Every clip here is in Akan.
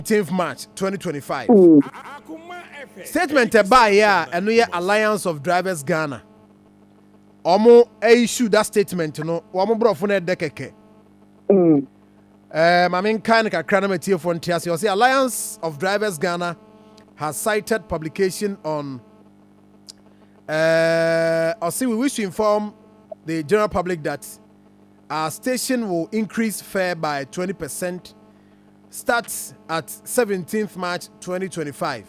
17th March 2025. Statement ɛbaeɛ a ɛno yɛ Alliance of Drivers Ghana. Ɔmo issue that statement no, wɔn borɔfo no ɛdɛ kɛkɛ. Maame nkan no kakra na matiefoɔ nte ase. Ɔsɛ Alliance of Drivers Ghana has cited publication on ɔsɛ we wish to inform the general public that our station will increase fare by 20% starts at 17th March 2025.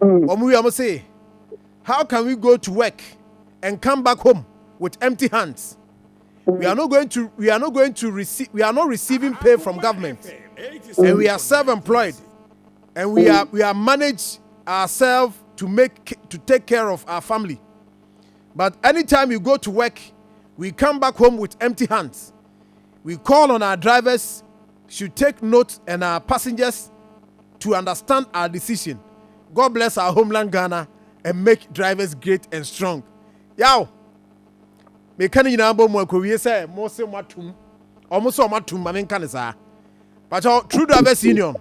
Wɔn wi wɔn say, how can we go to work and come back home with empty hands? We are not going to receive, we are not receiving pay from government, and we are self-employed, and we are manage ourselves to take care of our family. But anytime we go to work, we come back home with empty hands. We call on our drivers should take note and our passengers to understand our decision. God bless our homeland Ghana and make drivers great and strong. Yaw, meka ne nyinaa bɔ mu akɔwie sɛ mo se mo atum, ɔmo sɛ ɔmo atum. Ma menka ne saa pakyɛw. True Drivers Union,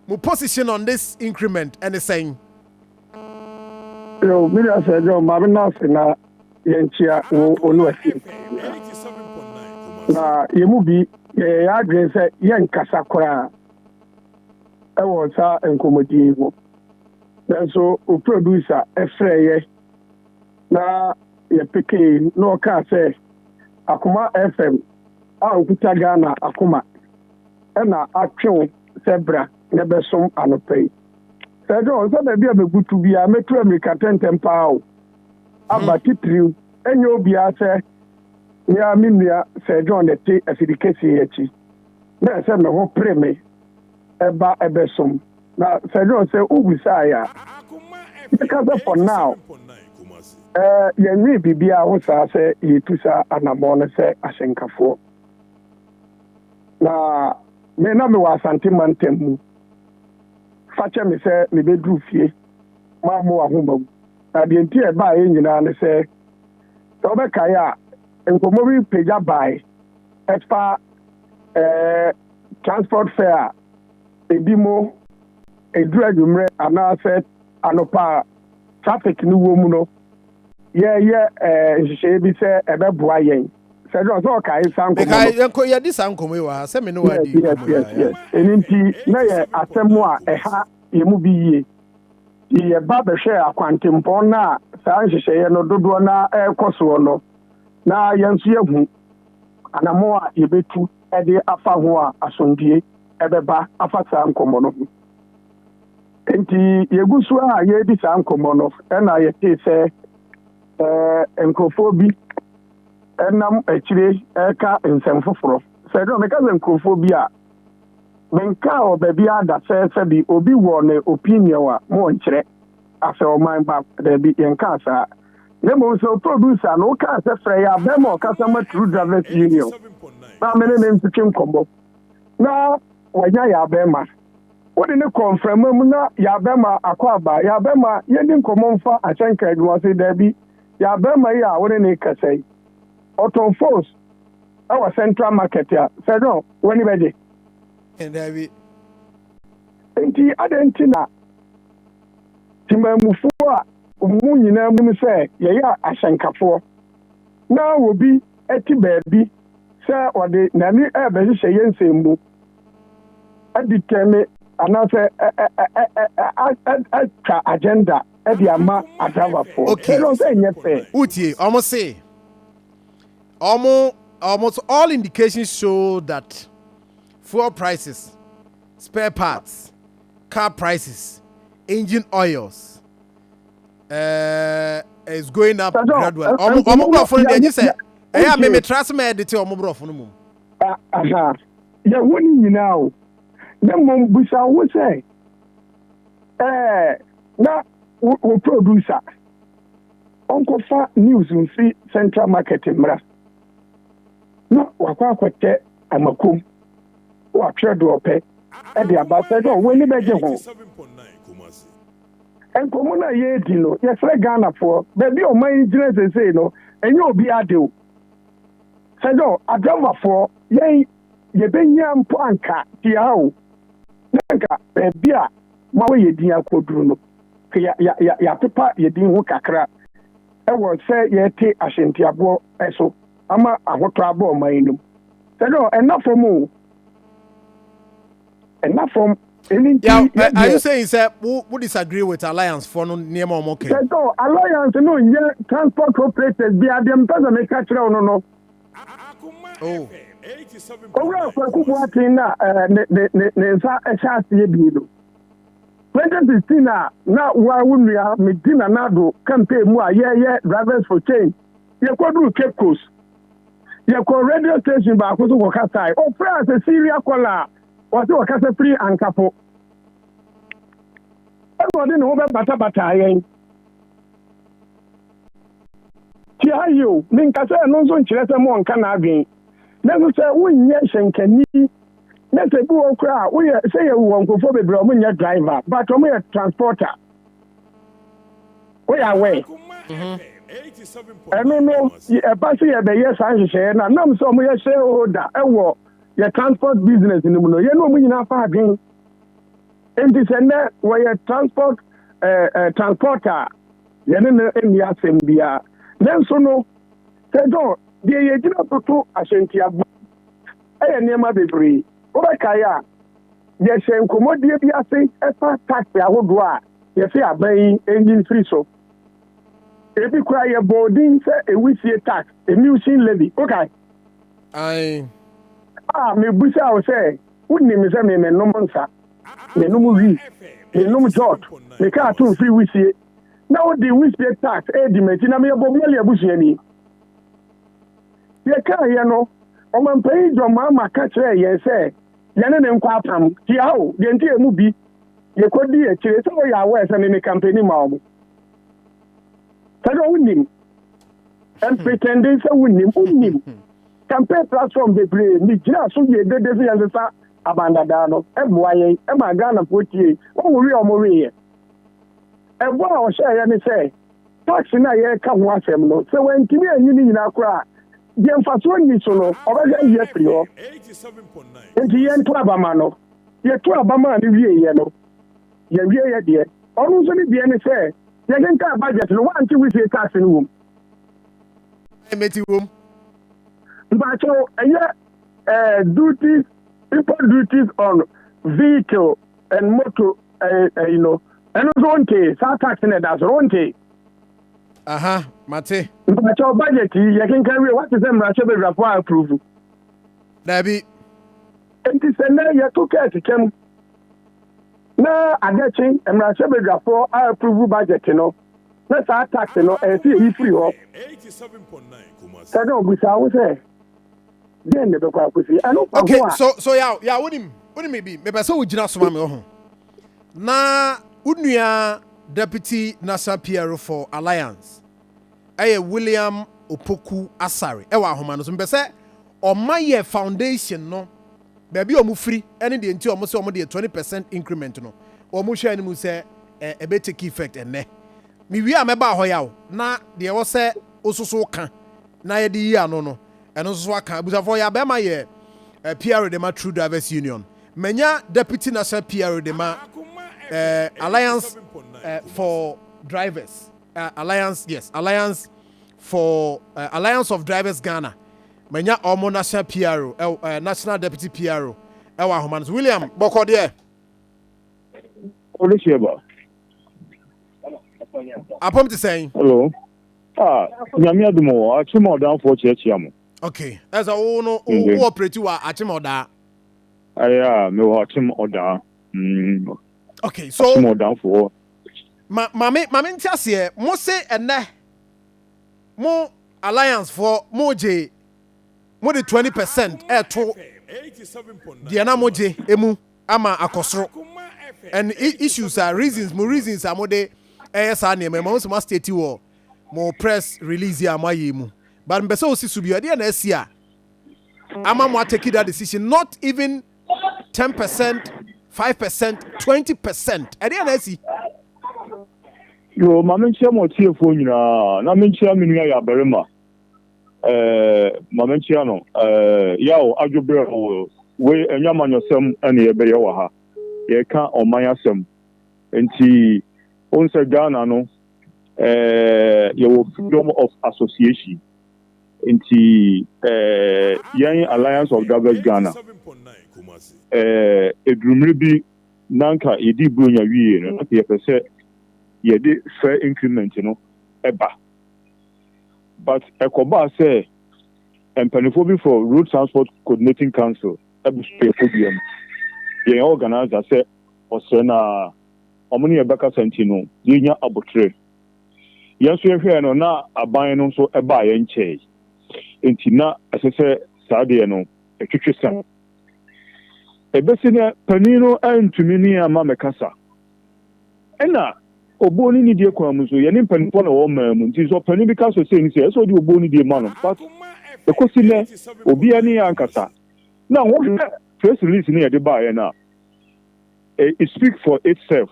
mo position on this increment ɛne sɛn? Yo, mi na sɛ John, maame na ase na yɛnkyia wo onu asi na yɛn mu bi yɛyɛ yɛ adwene sɛ yɛnkasa koraa ɛwɔ saa nkɔmmɔdie yi mu, nanso o producer ɛfrɛ yɛ na yɛpekee na ɔkaa sɛ Akoma FM a okuta Ghana akoma ɛna atwe wo sɛ bra na ɛbɛsom anɔpa yi. Sɛ John, sɛ baabi a bɛbutu biara mɛtu amirika tɛntɛm paa o aba titiriw. Ɛnyɛ obiara sɛ nea me nua sɛ John na ɛte afidi kɛseɛ akyi na ɛsɛ me ho pere me ɛba ɛbɛsom. Na sɛ John, sɛ wobusaeɛ a, yɛka sɛ for now yɛnwee biribiara ho saa sɛ yɛtu saa anammɔn no sɛ ahyɛnkafoɔ. Na me na mewɔ Asante mantam mu, fa kyɛ me sɛ mebɛduru fie maamo ahoma mu. Na deɛ nti a ɛbaeɛ nyinaa ne sɛ sɛ wobɛkae a, nkɔmmɔ bi pagya bae ɛfa transport fare a ebi mo ɛduru anwummerɛ anaasɛ anɔpa a traffic no wɔ mu no, yɛyɛ nhyehyɛeɛ bi sɛ ɛbɛboa yɛn. Sɛ John, sɛ ɔkae saa nkɔmmɔ no? Meka yɛnkɔ yɛdi saa nkɔmmɔ yi wɔ ha sɛ me ne wadi nkɔmmɔ yi. Yes, ɛno nti na yɛ asɛm a ɛha yɛ mu bi yie, nti yɛba bɛhwɛ akwantempɔn no a saa nhyehyɛeɛ no dodoɔ no ɛrekɔ soɔ no, na yɛn nso yɛhu anammɔ a yɛbɛtu de afa ho a asomdue ɛbɛba afa saa nkɔmmɔ no ho. Nti yɛgu so a yɛredi saa nkɔmmɔ no, ɛna yɛtee sɛ nkurɔfoɔ bi ɛnam akyire ɛreka nsɛm foforɔ. Sɛ dɛ meka sɛ nkurɔfoɔ bi a menka wɔ baabi ada sɛ sɛbi obi wɔ ne opinion a mo nkyerɛ asɛ ɔman ba, daabi, yɛnkaa saa. Na mmom sɛ producer no wokaa sɛ frɛ yɛ abɛma ɔkasa ma True Drivers Union na mene ne ntwetwe nkɔmmɔ na wanya yɛ abɛma wode ne kɔ mframa mu na yɛ abɛma akɔ aba, yɛ abɛma yɛdi nkɔmmɔ mfa ahyɛnka adwuma se daabi, yɛ abɛma yi a wode ne kasa yi ɔtɔn phones ɛwɔ Central Market a, sɛ dɔn w'ani bɛgye. Dabi. Nti adɛn nti na timamufoɔ a mu nyinaa mu sɛ yɛyɛ ahyɛnkafoɔ na obi te baabi sɛ ɔde n'ani ɛrebɛhyehyɛ yɛn nsɛm mu adi tɛme anaasɛ atwa agenda ɛde ama adravafoɔ? Ɛno sɛ ɛnyɛ fɛ. Wotie, ɔmo se ɔmo almost all indications show that fuel prices, spare parts, car prices, engine oils is going up gradually. Ɔmo borɔfo no deɛ gye sɛ ɛyɛ a meme tra se ma ɛde te ɔmo borɔfo no mu. Aha, yɛho no nyinaa o, na mmom busa wo sɛ na wo producer ɔnkɔfa news mfi Central Market mmra na wakɔ akɔkyɛ amakom, watwerɛ deɛ ɔpɛ ɛde aba, sɛ dɛ w'ani bɛgye ho. Nkɔmmɔ no a yɛredi no, yɛsrɛ Ghanafoɔ, baabi a ɔman yi gyina seesei no, ɛnyɛ obi ade o. Sɛ dɛ adrɔvafoɔ yɛn yɛbɛnya mpo anka tia o. Na anka baabi a moawɔ yɛn din akɔduru no, ka yɛ, yɛ, yɛ, yɛapepa yɛn din ho kakra wɔ sɛ yɛrete ahyɛntiaboɔ so ama ahotɔ aba ɔman yi no mu. Sɛ dɛ, ɛnna fam o. Ɛnna fam. Ɛno nti, Yeah, yɛ are you deɛ. saying sɛ wo wo disagree with alliance foɔ no nneɛma a wɔn Sɛ kɛn? dɛ, alliance no nyɛ transport operators bi adeɛ mpɛ sɛ meka kyerɛ wo no no. Oh. Owura Kwaku Boateng na eh, ne, ne, ne, ne nsa hyɛ aseɛ bie no. 2016 a na woa wo nua medi Nana Addo campaign mu a yɛyɛ Drivers for Change. Yɛkɔduru Cape Coast. Yɛkɔɔ radio station baako so kɔkasae. Ɔfrɛɛ sɛ Syria caller a ɔse ɔkasa firi Ankafo. Ɛna ɔde ne ho bɛbatabataa yɛn. Tie ha yie o, menka sɛ ɛno nso nkyerɛ sɛ mo ɔnka n'adwene. Nanso sɛ wonyɛ hyɛnkani na sɛ bi wɔ koraa a woyɛ sɛ yɛwɔ nkurɔfoɔ bebree a wɔnyɛ driver but wɔyɛ transporter. Woyɛ aware? Ɛno no ɛba sɛ yɛbɛyɛ saa nhyehyɛeɛ no a nam sɛ wɔyɛ shareholder wɔ yɛ transport business no mu no yɛne wɔn nyinaa fa adwene. Enti sɛ nnɛ wɔyɛ transport eh, eh, transporter a yɛne no nni asɛm biara. Nanso no sɛ John, deɛ yɛgyina so to ahyɛntiabuo yɛ nneɛma bebree. Wobɛkae a, yɛhyɛɛ nkɔmmɔdie bi ase fa tax ahodoɔ a yɛse aban yi nyi mfiri so. Ebi koraa yɛbɔɔ din sɛ ewisie tax, emission levy. Wokae? Ae. A mebisaa wo sɛ, wonim sɛ me menom nsa, menom wii, menom jot, me kaa to mfiri wisie, na wode wisie tax redi m'akyi na meyɛ Bob Marley abusuani. Yɛkaeɛ no, Ɔmanpanyin John Mahama ka kyerɛɛ yɛn sɛ yɛne no nkɔ apam. Tie ha o, deɛ nti yɛn mu bi yɛkɔdii akyire, sɛ woyɛ aware sɛ me me campaigni maa wɔn. Sɛ deɛ wonim, ɛmpretɛnde sɛ wonnim, wonnim. Campaign platform bebree, megyinaa so yɛɛ dede sɛ yɛnsesa aban dadaa no, ɛboa yɛn, ɛmaa Ghanafoɔ tiee, wɔn we a wɔweeɛ. Ɛbɔ a ɔhyɛeɛ ne sɛ, Tax no a yɛreka ho asɛm no, sɛ wantumi anyi ne nyinaa koraa a, deɛ mfasoɔ nni so no, ɔbɛhwɛ ayi afiri hɔ. Enti yɛnto aba ma no. Yɛtoo aba maa no wieeɛ no, yɛwieeɛ deɛ, ɔno nso ne deɛ ne sɛ, yɛkenkan budget no, wante wisie tax no wom. Mete wom. Mpakyɛw, ɛyɛ eh, duties, import duties on vehicle and motor ɛyi no ɛno nso wontee saa tax na ɛda so no wontee. Aha mate. Mpakyɛw budget yi yɛkenkan wie wate sɛ mmarahyɛbadwafoɔ a approve. Daabi. Enti sɛ nnɛ yɛto kaa sika mu na adekye mmarahyɛbadwafoɔ a approve budget no na saa tax no ɛsɛ yɛyi firi hɔ. Sɛ na ɔbusa wo sɛ deɛn na ɛbɛkɔ akɔsi ɛno fa Okay, ho a. so so yaw yaw wonim wonim biribi mepɛ sɛ wogyina so ma me wɔ ho na wo nua deputy national PRO for alliance ɛyɛ William Opoku Asare ɛwɔ ahoma no so mepɛ sɛ ɔma yɛ foundation no baabi a wɔn firi ɛne deɛ nti wɔn sɛ wɔn deɛ 20% increment no wɔn hwɛ anim sɛ ɛ ɛbɛ take effect ɛnɛ mewie a mɛba hɔ yaw na deɛ ɛwɔ sɛ wososo ka na yɛde yi ano no ɛno nso so aka. Abusuafoɔ yɛ abɛɛma yɛ eh, PR de ma True Drivers Union. Manya Deputy National PR de ma eh, Alliance eh, for Drivers. Eh, Alliance, yes, Alliance for eh, Alliance of Drivers Ghana. Manya ɔmo National PR, eh, eh, National Deputy PR ɛwɔ ahoma no so. William, bɔkɔ deɛ. Olisieba. Apɔm te sɛn? Hello. Ah, Nyame adom o, Akyem Ɔdaafoɔ kyeakyea mo. Okay, ɛsɛ wo no wo operate wɔ Akyem Ɔdaa? Ɛyɛ a, mewɔ Akyem Ɔdaa. Mm. Okay, so. Akyem Ɔdaafoɔ. Ma ma me ma me nte aseɛ, mo se ɛnɛ mo alliance foɔ mo gye mo de 20% ɛto deɛ na mo gye emu. ama akɔ soro and issues a reasons mo reasons a mo de ɛyɛ saa nneɛma ma mo sɛ mo state wɔ mo press release a mo ayɛ mu but mpɛ sɛ osi so bi ɛdeɛ na asi a ama mo atake that decision, not even 10%, 5%, 20%, ɛdeɛ na asi. Yo, ma menkyia mo atiefoɔ nyinaa na menkyia me nua yɛ abarima. Eh, ma menkyia no. Eh, yaw, adwobrɛ o, wei ɛnyɛ amanyɔsɛm ɛne yɛbɛyɛ wɔ ha. Yɛka ɔman asɛm. Nti wohu sɛ Ghana no, yɛwɔ freedom of association. Nti yɛn Alliance of Drivers Ghana, ɛduru mmere bi na nka yɛdi Buronya wie no, na yɛpɛ sɛ yɛde fare increment no ɛba. But ɛkɔbaa sɛ mpanimfoɔ bi for Road Transport Coordinating Council ɛbɛso yɛ kɔdua mu. Yɛn organizer sɛ ɔsrɛ na ɔmo ne yɛbɛkasa, nti no yɛnya abotire. Yɛn nso yɛhwɛɛ no na aban no nso ɛbaa yɛn nkyɛn, nti na ɛsɛ sɛ saa deɛ no ɛtwitwe sa. Ebesi nɛ panin no antumi ne ama mɛkasa, ɛna obuo ne nidie kwan mu nso, yɛne mpanimfoɔ na wɔwɔ man mu, nti sɛ ɔpanin bi ka so sei ne sɛ ɛsɛ ɔde obuo ne die ma no, but ekosi nɛ obiara ne yɛn ankasa. Na wɔhwɛ press release ne yɛde baeɛ no a, it speak for itself.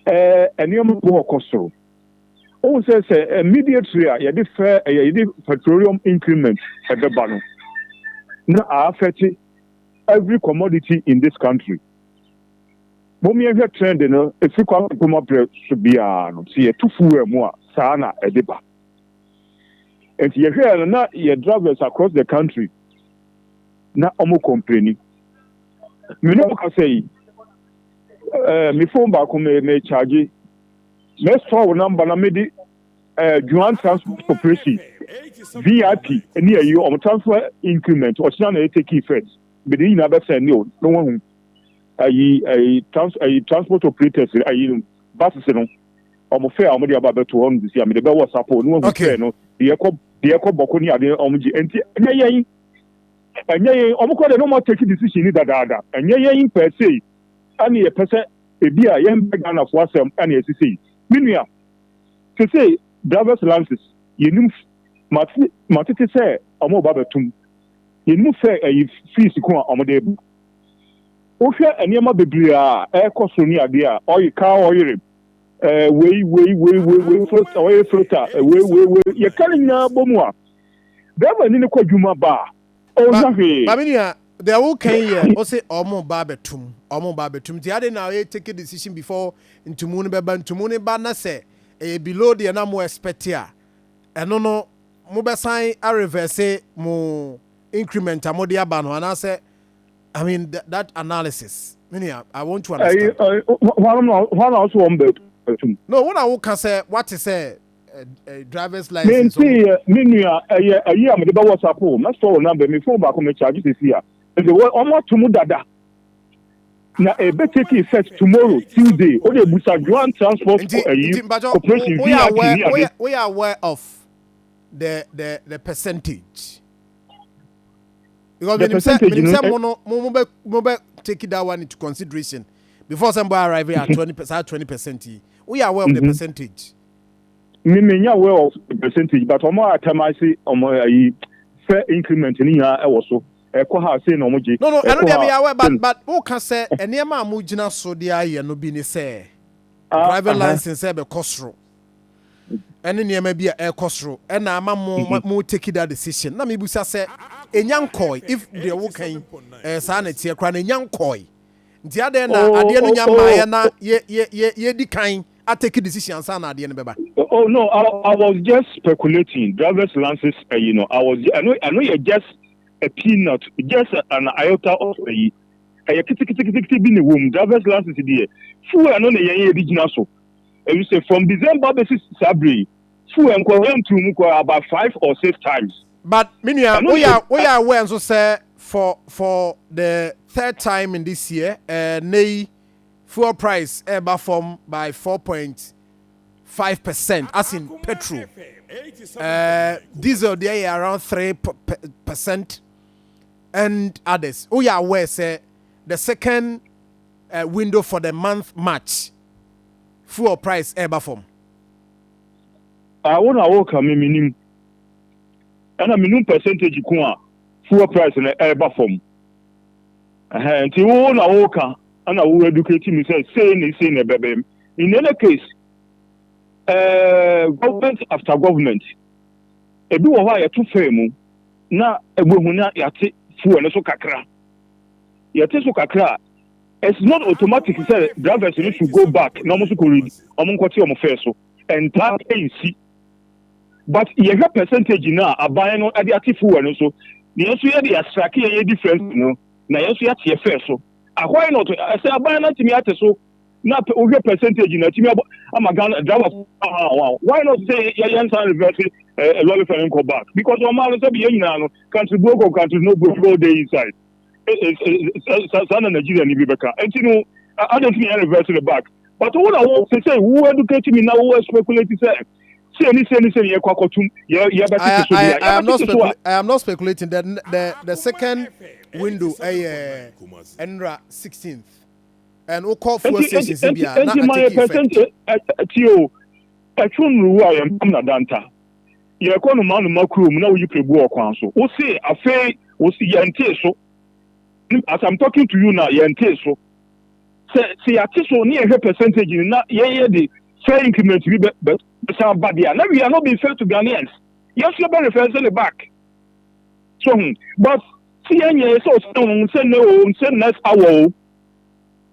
Nneɛma bi wɔ kɔ soro. Ohun sɛ immediately a yɛde fɛ ɛyɛ yɛde petroleum increment ɛbɛba no, na affect every commodity in this country. Mo yɛhwɛ trend no, efi Kwame Nkrumah brɛ so biara no, sɛ yɛtu fuel mu a, saa na ɛde ba. Nti yɛhwɛ no na yɛ drivers across the country na ɔmo complain. Me ne mo kasa yi, me phone baako me charge, mɛsɔ wo number na mede Juan Transport Corporation, VIP ne ayi ɔmo transfer increment ɔkyena na ɛtake effect. Mede nyinaa bɛsɛn ne o na wɔn ayi transport operators ayi no, buses no, ɔmo fɛ a ɔmo de aba abɛto hɔ no sisi a mede bɛwɔ sapo ne wɔn fɛ no deɛ ɛkɔ Bawku ne adeɛ ɔmo gye. Nti ɛnyɛ yɛn ɔmo kɔ de no, ɔmo take decision ni dadaada. Ɛnyɛ yɛn pɛ se ɛne yɛpɛ sɛ ebi a yɛn bɛ Ghanafoɔ asɛm ɛne ɛsisi yi. Me nua, sese drivers license yɛnim, mate matete sɛ ɔmo ba bɛtum, yɛnim sɛ ɛyi fees ko a ɔmo de ba. Wohwɛ nneɛma bebree a ɛrekɔ so ne adeɛ a ɔyɛ kaa ɔyere wei wei wei wei wei filter, ɔyɛ filter wei wei wei, yɛka ne nyinaa bɔ mu a, driver ni ne kɔ adwuma ba a, ɔnya hwee. Maame nua, deɛ woka yi yɛ wo se ɔmo ba abɛtum, ɔmo ba abɛtum, nti ade na ɔyɛ take a decision before ntumu no bɛba. Ntumu no ba na sɛ ɛyɛ below deɛ na mo expect a, ɛno no mobɛsan areverse mo increment a mode aba no anaasɛ, I mean, that analysis, me I want to understand. Hwan na ɔso wɔn bɛtum? No, wo na woka sɛ wate sɛ driver's license. Mente yɛ, me nua. Ɛyɛ ɛyi a mede bɛ WhatsApp o, mɛsɔ wo number. Me phone baako me charge sisi a, nti wɔn ato mu dada na ebe take effect tomorrow, Tuesday. O de busa Joan Transport ɛyi Corporation, VIP ni ade. We are aware of the percentage because the percentage menim sɛ mo no mo bɛ take that one into consideration before somebody arrive at 20, 20% yi. We are aware of the percentage. Me nya aware of the percentage, but ɔmo atɛmase ɔmo ayi fɛ increment ni nyinaa ɛwɔ so, ɛkɔ ha sei na ɔmo gye. No, ɛno deɛ meyɛ aware, but woka sɛ nneɛma a mogyina so de ayɛ no bi ne sɛ driver license ɛbɛkɔ soro ɛne nneɛma bi a ɛkɔ soro ɛna ama mo take that decision. Na mebusa sɛ ɛnya nkɔe, if deɛ woka yi ɛɛ saa na ɛteɛ koraa na ɛnya nkɔe, nti adeɛ na adeɛ no nya mmaeɛ na yɛ yɛ yɛ yɛdi kan atake decision ansa na adeɛ no bɛba? Oh no, I was just speculating. Driver's license, I was I know you're just a peanut, just an iota of a ɛyɛ keteketekete bi na ɛwɔ mu. Driver's license deɛ, fuel no na yɛn yɛ de gyina so. Ebi sɛ from December bɛsi saa bere yi, fuel nkɔ yɛn tu mu kɔ about five or six times. But me nua, woyɛ aware nso sɛ for the third time in this year, nei fuel price ɛɛba fam by 4.5%, as in petrol. Diesel deɛ yɛ around 3% and others. Woyɛ aware sɛ the second window for the month March, fuel price ɛɛba fam? Ah, wo na woka, me minim. Ɛna minim percentage ko a fuel price no ɛɛba fam. Ɛhɛn, nti wo na woka ɛna wo educate me sɛ sei ne sei na ɛbɛbɛm. In any case, government after government, ebi wɔ hɔ a yɛto fɛn mu na ebuehu na yɛate fuel no so kakra, yɛte so kakra a It's not automatic sɛ drivers no should go back na ɔmo nso kɔ ɔmo nkɔte ɔmo fare so. Ɛntaa ɛnsi, but yɛhwɛ percentage no a aban no ɛde ate fuel no so na yɛn nso yɛde asrake yɛn yɛ difference no na yɛn nso yɛate yɛ fare so. Why not? Ɛsɛ aban no atumi ate so na wohwɛ percentage na atumi abɔ ama Ghana driver. Why not say yɛyɛ nsan reverse lorry fare nkɔ back? Because ɔmaa no sɛ bi yɛn nyinaa no, country broke or country no broke, go dey inside. Saa na Nigeria ni bi bɛka. Nti no adi nti yɛn reverse the back, but wo na wo sɛ wo educate me na wo speculate sɛ sɛ ni sɛ ni sɛ yɛ kɔ akɔtum yɛ yɛ bɛ tete so bi a I am not specula- I am not speculating. The second window ɛyɛ ɛnra 16th and wokɔ fuel stations bi a na a take effect. Ti o, ɛtwo nnuwu a yɛn mpam na danta yɛkɔ noma noma kurom na woyi prebu ɔkwan so. Wosi afei wosi yɛn tee so. As I'm talking to you now, yɛn tee so. Sɛ yɛate so ne yɛhwɛ percentage ni na yɛyɛ de fair increment bi bɛ bɛ bɛsan ba deɛ, na we are not being fair to Ghanaians. Yɛn nso yɛbɛ reverse ne back so but si yɛn nyɛ sɛ ɔsɛ ohun sɛ ne o sɛ next hour o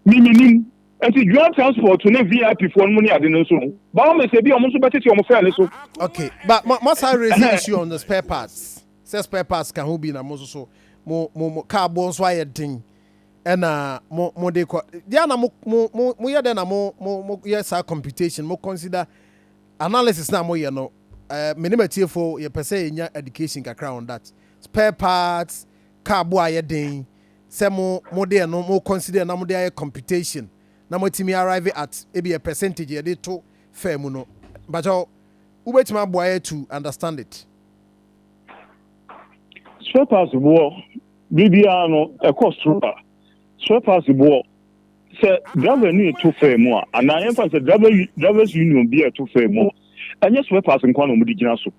miminim. Nti dual transport ne VIP foɔ no mu ne ade no nso no báwo mi sɛ bi ɔmo nso bɛtete ɔmo fare ne so. Okay, but must I raise the issue on the spare parts, sɛ spare parts ka ho bi na mo nso so mo car bo nso ayɛ den ɛna mo de kɔ deɛ na mo yɛ dɛ na mo yɛ saa computation, mo consider analysis na mo yɛ no. Me ne matiefo yɛpɛ sɛ yɛnya education kakra on that spare parts, car bo ayɛ den, sɛ mo de no mo consider na mo de ayɛ computation na mo tumi arrive at ebi a percentage yɛde to fare mu no. But wobɛtumi aboa yɛ to understand it. Spare parts boɔ, biribiara no ɛkɔ soro a, spare parts boɔ, sɛ driver ni eto fare mu a, anaa yɛmfa sɛ drivers union bi a ɛto fare mu a, ɛnyɛ spare parts nkwa na wɔde gyina so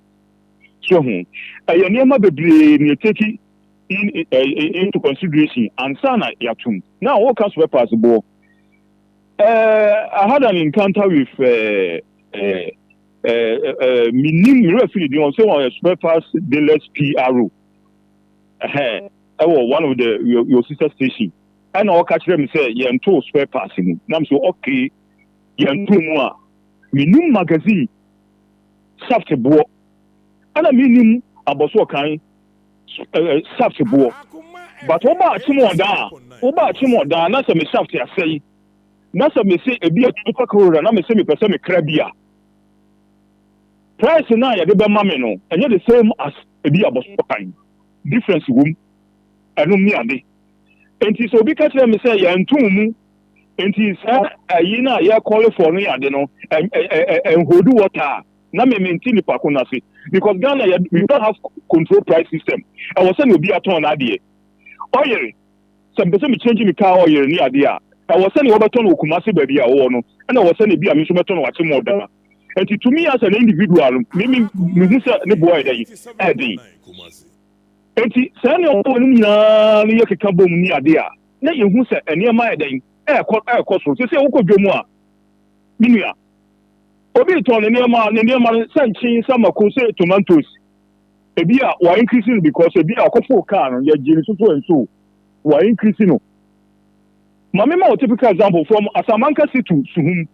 so ho. Ɛyɛ nneɛma bebree na yɛtake into consideration ansa na yɛatom. Now wɔka spare parts boɔ, I had an encounter with minim mmerɛ firi din ɔsɛ wɔn spare parts dealers PRO ɛwɔ one of the your sister station, ɛna ɔka kyerɛ me sɛ yɛnto spare parts mu. Nam so okay, yɛnto mu a, minim magazine shaft boɔ, ɛna minim abɔso ɔkan shaft boɔ, but woba akyem ɔdan a, woba akyem ɔdan na sɛ me shaft asɛe na sɛ me se ebi atupa Corolla na me se mepɛ sɛ mekra bi a, price na yɛde bɛma me no ɛnyɛ the same as ebi abɔso ɔkan. Difference wɔ mu. Ɛnom ne ade. Nti sɛ obi ka kyerɛ me sɛ yɛnto mu nti saa ayi no a yɛkɔle for no yɛ ade no ɛnhold water a, na me mente nipa ko n'ase, because Ghana yɛ, we don't have control price system. Ɛwɔ sɛ na obi atɔn n'adeɛ ɔyere sɛ mpɛ sɛ me change me car ɔyere ne adeɛ a, ɛwɔ sɛ ne wɔbɛtɔ no wɔ Kumase baabi a wɔwɔ no, ɛna ɛwɔ sɛ ne bi a me nso bɛtɔ no wɔ Akyem Ɔdaa. Nti to me as an individual no, me mehu sɛ ne boɔ yɛ dɛ ɛɛden. Nti saa nneɛma wɔ no nyinaa no yɛ keka bom ne adeɛ a, na yɛhu sɛ nneɛma yɛ dɛn ɛɛkɔ soro. Sɛ wokɔ dwom a, me nua, obi tɔn ne nneɛma no sɛ nkyen, sɛ mako, sɛ tomatoes, ebi a wa increase no because ebi a ɔkɔfo car no yɛgye ne soso nso wa increase no. Maame ma wo typical example from Asamankese to Suhum.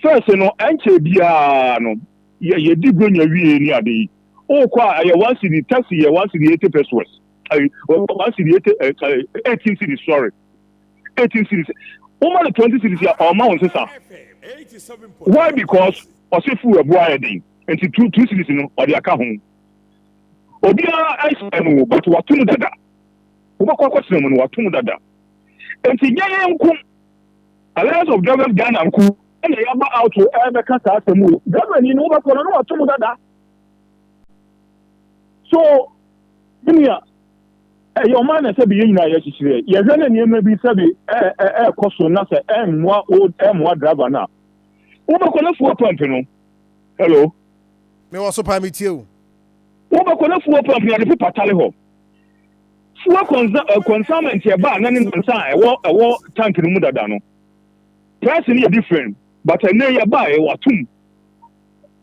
First no, ɛnkyɛ biara no yɛ yɛdi bronya wie ne ade yi, wokɔ a ɛyɛ 1 cedi taxi, yɛ 1 cedi 80 pesewas, ayi 1 cedi 80, 18 cedis, sorry, 18 cedis. Woma no 20 cedis a, ɔma wo nsesa. Why? Because ɔsɛ fuel ɛbo ayɛ den, nti 2 cedis no ɔde aka ho. Obiara ɛhyɛ no, but watom dada. Wobɛkɔ akɔtena mu no, watom dada. Nti nyɛ yɛn nko, Alliance of Drivers Ghana nko ɛna yɛaba out ɛbɛka saa asɛm o. Driver ni no, wobɛkɔ no na watom dada. So nua, ɛyɛ ɔman na sɛbi yɛn nyinaa yɛkyekyerɛ yɛhwɛ ne nneɛma bi sɛbi ɛɛkɔ so na sɛ ɛmmoa o, ɛmmoa driver no a wobɛkɔ ne fuel pump no. Hello? Mewɔ so paa, metie o. Wobɛkɔ ne fuel pump no, yɛde pepa tale hɔ. Fuel consignment yɛ na ne nsa a ɛwɔ tank no mu dada no, price no yɛ different, but ɛnɛ yɛ ba yɛ watum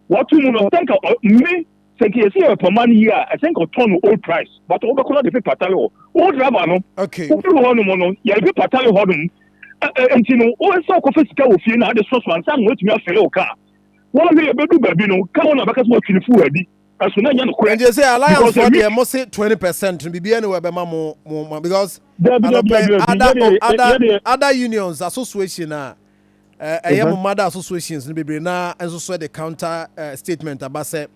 no, sɛ nka me sɛ nka yɛsɛ yɛ pɔma no yie a, ɛsɛ nka ɔtɔn no old price, but wobɛkɔ no de pepa tale hɔ. Wo driver no, wofiri hɔ nom no, yɛde pepa tale hɔ nom. Nti no, wo sɛ wokɔfa sika wɔ fie na ade sɔsɔ ansa na woatumi afɛle wo kaa. Wɔhwɛ yɛbɛdu baabi no, kaa wo na bɛka sɛ wɔatwi ne fuel adi. Ɛso na ɛnyɛ nokorɛ. Nti sɛ Alliance foɔ deɛ, mo se 20% no, biribiara ni wɔ ɛbɛma mo because anɔpɛ other unions association a ɛyɛ mo mother associations no bebree na nso so de counter statement aba sɛ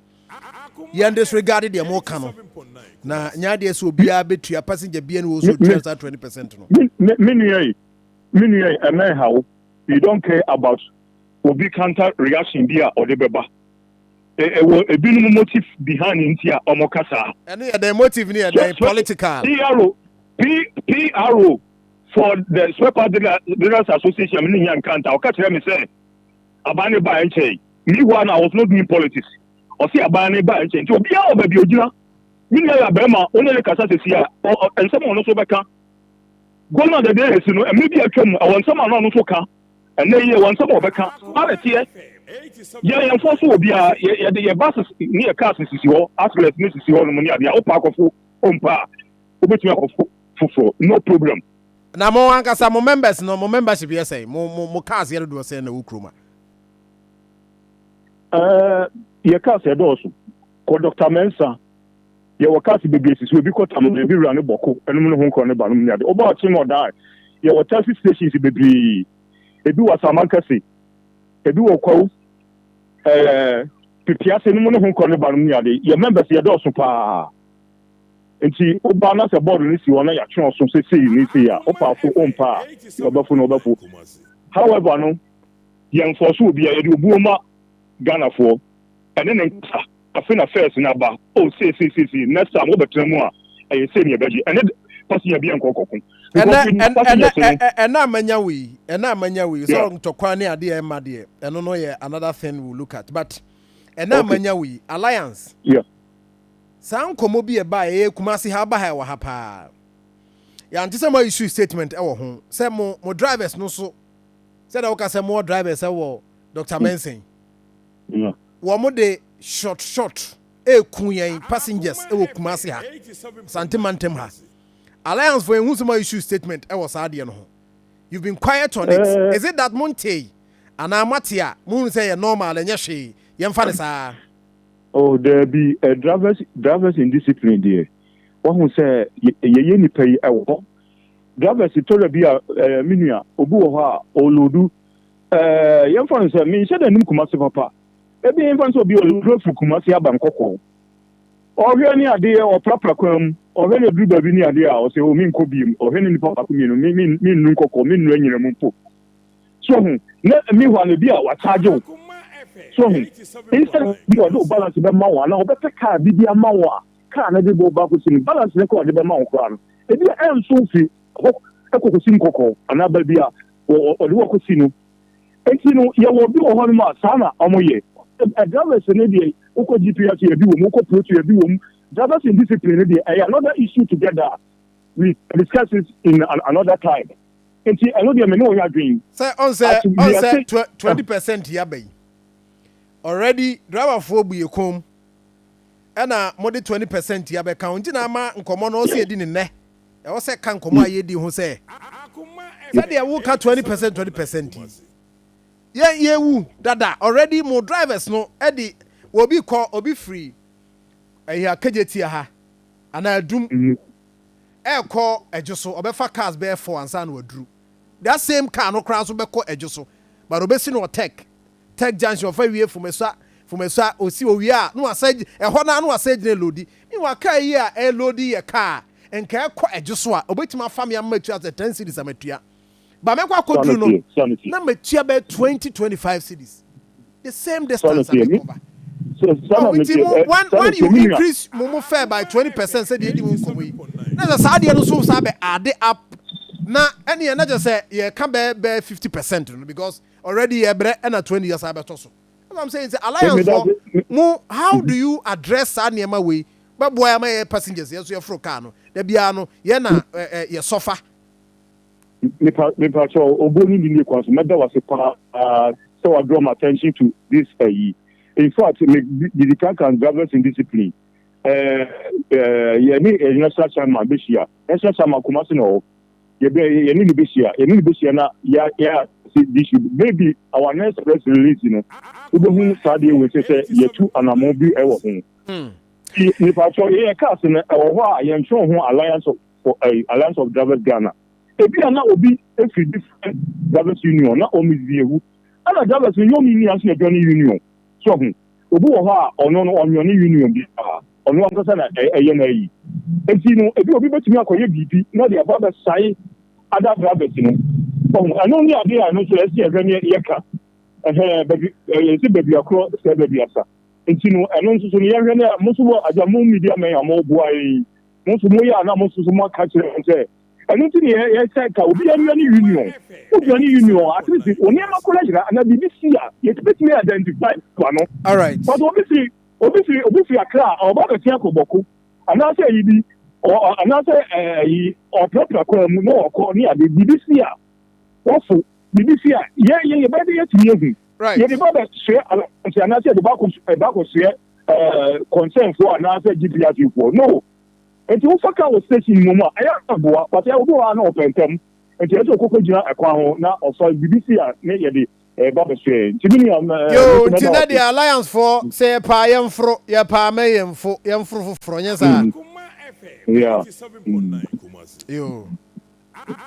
yɛn disregard deɛ mo ka no na nyɛ adeɛ sɛ obiara bɛtua, passenger bia ne wɔ so otua saa 20% no. Me nua yi, ɛmɛn ha wo, you don't care about obi counter reaction bi a ɔde bɛba. Ɛwɔ ebinom motive behind nti a ɔmo kasa. Ɛno yɛ dɛn motive ni? Yɛ dɛn political? PRO P PRO for the Spare Part Dealers Association mi ni nya nkanta, ɔka kyerɛ mi sɛ aban ne ba nkyɛn. Meanwhile na I was not doing politics. Ɔsi aban ne ba nkyɛn nti obiara wɔ baabi ogyina. Mi nua yɛ abɛɛma, ɔne ne kasa sisi a nsɛm a ɔno nso bɛka. Gɔnà dɛdɛ esi no, ɛmɛ bi atwa mu, ɛwɔ nsɛm a ɔno nso ka. Ɛnɛ yi, ɛwɔ nsɛm a ɔbɛka ara teɛ. Yɛn fɔ so wɔ biara, yɛde yɛ buses ne yɛ cars sisi hɔ, axles ne sisi hɔ nom ne adeɛ. Wopɛ akɔfo ompa a, wobɛtumi akɔfo foforɔ, no problem. Na mo ankasa mo members no, mo membership yɛ sɛn? Mo cars yɛ dodoɔ sɛn na ɛwɔ kurom a? Yɛ cars ɛdɔɔso. Kɔ Dr Mensa, yɛwɔ cars bebree sisi. Obi kɔ Tam, ebi wura ne bɔko ɛnum ne ho nkɔ ne ba nom ne ade. Ɔbɔ ɔkye na ɔdaa, yɛwɔ taxi stations bebree. Ebi wɔ Asamankese, ebi wɔ Kwawu, Pipiase nom ne ho nkɔ ne ba nom ne ade. Yɛ members yɛ dɔɔso paa. Nti woba na sɛ board no si hɔ na yɛatwe ɔso sɛ sei ne sei a, wopa fo ompa a, ɔbɛfo na ɔbɛfo. However no, yɛmfɔ so obi a yɛde obuo ma Ghanafoɔ ɛne ne nkasa. Afe na first na aba o, sei sei sei sei, next time wobɛtena mu a, ɛyɛ sei ne yɛbɛgye. Ɛne passenger bi nkɔ kɔko. Ɛnɛ amanya wei, ɛnɛ amanya wei sɛ ntɔkwa ne adeɛ ɛma deɛ, ɛno no yɛ another thing we look at, but ɛnɛ amanya wei, Alliance, saa nkɔmmɔ bi ɛba ɛyɛ Kumasi ha, aba ha, ɛwɔ ha paa. Yɛante sɛ mo issue statement ɛwɔ ho sɛ mo drivers no so, sɛdeɛ woka sɛ mo drivers ɛwɔ Dr Menson, wɔn mo de short short eku yɛn passengers ɛwɔ Kumasi ha, Sante mantam ha. Alliance for ehu sɛ mo issue statement ɛwɔ saa adeɛ no ho. You've been quiet on it. Is it that mo nte anaa mo ate a mo hu sɛ yɛ normal, ɛnyɛ hwee, yɛmfa ne saa? Oh, daabi. Drivers indiscipline deɛ, wɔn sɛ yɛyɛ nipa yi ɛwɔ hɔ. Drivers tɔrɔ bi a, me nua, obi wɔ hɔ a ɔload, yɛmfa no sɛ menhyɛ dɛ nim Kumase papa. Ebi yɛmfa no sɛ obi ɔload afiri Kumase aba Nkɔkɔɔ. Ɔhwɛ ne adeɛ, ɔprapra kwan mu, ɔhwɛ ne aduru baabi ne adeɛ a, ɔsɛ o, menkɔ biem. Ɔhwɛ ne nipa baako, mmienu, me mennu Nkɔkɔɔ, mennu anyina mu mpo so ho. Na meanwhile no bi a wakyagye wo so ho, instead bi a ɔde wo balance bɛma wo anaa ɔbɛpɛ kaa bi de ama wo a, kaa no de bɔ baako si no, balance ne kɔ ɔde bɛma wo koraa no, ebi a ɛnso fi hɔ ɛkɔkɔsi Nkɔkɔɔ anaa baabi a ɔde wɔ kɔsi no. Eti no, yɛwɔ bi wɔ hɔnom a saa na ɔmo yɛ. Drivers ne deɛ, wokɔ GPS yɛ bi wɔ mu, wokɔ Proto yɛ bi wɔ mu. Drivers indiscipline ne deɛ, ɛyɛ another issue together. We discuss it in another time. Nti ɛno deɛ, me ne wɔn adwene. Sɛ ɔn sɛ 20% yaba yi already, driverfoɔ bu yɛ kɔn mu, ɛna mode 20% yabɛka ho. Nti na ama nkɔmɔ no ɔsɛ yɛdi ne nnɛ, ɛwɔ sɛ ka nkɔmɔ a yɛdi ho sɛ sɛdeɛ woka 20%, 20% yi, yɛn yɛwu dada already. Mo drivers no ɛde obi kɔ, obi firi ɛyɛ Akagye ha anaa Adum ɛɛkɔ Ɛdwo so, ɔbɛfa cars bɛyɛ four ansa na waduru. That same car no koraa nso bɛkɔ Ɛdwo so, but obɛsi no wɔ Tech Junction, ɔfa wie Fumesua. Fumesua osi owie a, na wasa ɛhɔ naa na wasa gyina load. Meanwhile, car yi a ɛload yɛ car nka ɛkɔ Ɛdwo so a, obɛtumi afa mi ama matua sɛ 10 cedis a matua ba mɛkɔ akɔduru no, na matua bɛyɛ 20, 25 cedis, the same distance a mɛkɔba. Oh, nti mo when you increase mo fare by 20%, sɛ deɛ edi mo nkɔmɔ yi na sɛ saa adeɛ no so saa bɛ add up na ɛne yɛn na kyerɛ sɛ yɛka bɛɛ 50% no, because already yɛ brɛ, ɛna 20 yɛ saa bɛtɔ so. That's what I'm saying, sɛ Alliance for mo, how do you address saa nneɛma wei bɛboa yɛ ama yɛ passengers yɛn so yɛforo car no da biara no, yɛn na ɛ ɛ yɛ sɔfa? Nipa kyɛw, obo ni ni kwan so, mɛda wase paa sɛ wa draw my attention to this. Ɛyi, in fact, me didi kankan drivers indiscipline, ɛɛ ɛɛ yɛ ne national chairman bɛhyia. National chairman Kumasi na ɔwɔ. Yɛbɛ yɛne no bɛhyia, yɛne no bɛhyia na yɛ yɛ this issue. Maybe our next press release no, wobɛhu saa deɛ wei sɛ yɛtu anammɔn bi ɛwɔ ho. Nipa kyɛw, yɛyɛ cars no ɛwɔ hɔ a yɛntwerɛ ho Alliance of for Alliance of Drivers Ghana. Ebi a na obi efiri different drivers union na ɔmo misbehave, ɛna drivers no nyɛ ɔmo nyinaa nso na join union so ho. Obi wɔ hɔ a ɔno no ɔnwɔne union bi a ɔno ankasa na ɛyɛ n'ayi. Eti no ebi obi bɛtumi akɔyɛ biribi na ɔde aba bɛsae other drivers no ɔho. Ɛno ne adeɛ a ɛno nso ɛsi ɛhwɛ ne yɛka ɛhɛn baabi ɛyɛ sɛ baabi akorɔ sɛ baabi asa. Nti no ɛno nso so no yɛhwɛ ne mo nso wɔ agya mo media men a mo boa yi, mo nso mo yɛ a na mo nso so mo aka kyerɛ wɔn sɛ ɛno nti ne yɛ yɛsɛ ka obi anua ne union, obi ne union, at least nneɛma kora yera ana biribi si a yɛtumi identify wa no. All right. But obi firi Akra a ɔba bɛsi akɔ Bɔko anaasɛ ɛyi bi ɔ anaasɛ ɛyi ɔpirapira kwan mu na ɔkɔ ne ade, biribi si a wɔfo, biribi si a yɛ yɛ yɛbɛyɛ de yɛtumi ehu yɛde ba bɛ soɛ alliance anaasɛ yɛde ba kɔ ɛba kɔ soɛ concern foɔ anaasɛ GPRTU foɔ no. Nti wofa kaa wɔ station mu a ɛyɛ aboa, but ɛyɛ obi wɔ ha na ɔpɛ ntɛm, nti ɛsɛ okoko gyina ɛkwan ho na ɔsɔ biribi si a ne yɛde ɛba bɛ soɛ. Nti mi nua Yo, nti na deɛ Alliance foɔ sɛ yɛpaa yɛmforo, yɛpaa mɛ yɛmfo yɛmforo foforɔ nyɛ saa. Yo.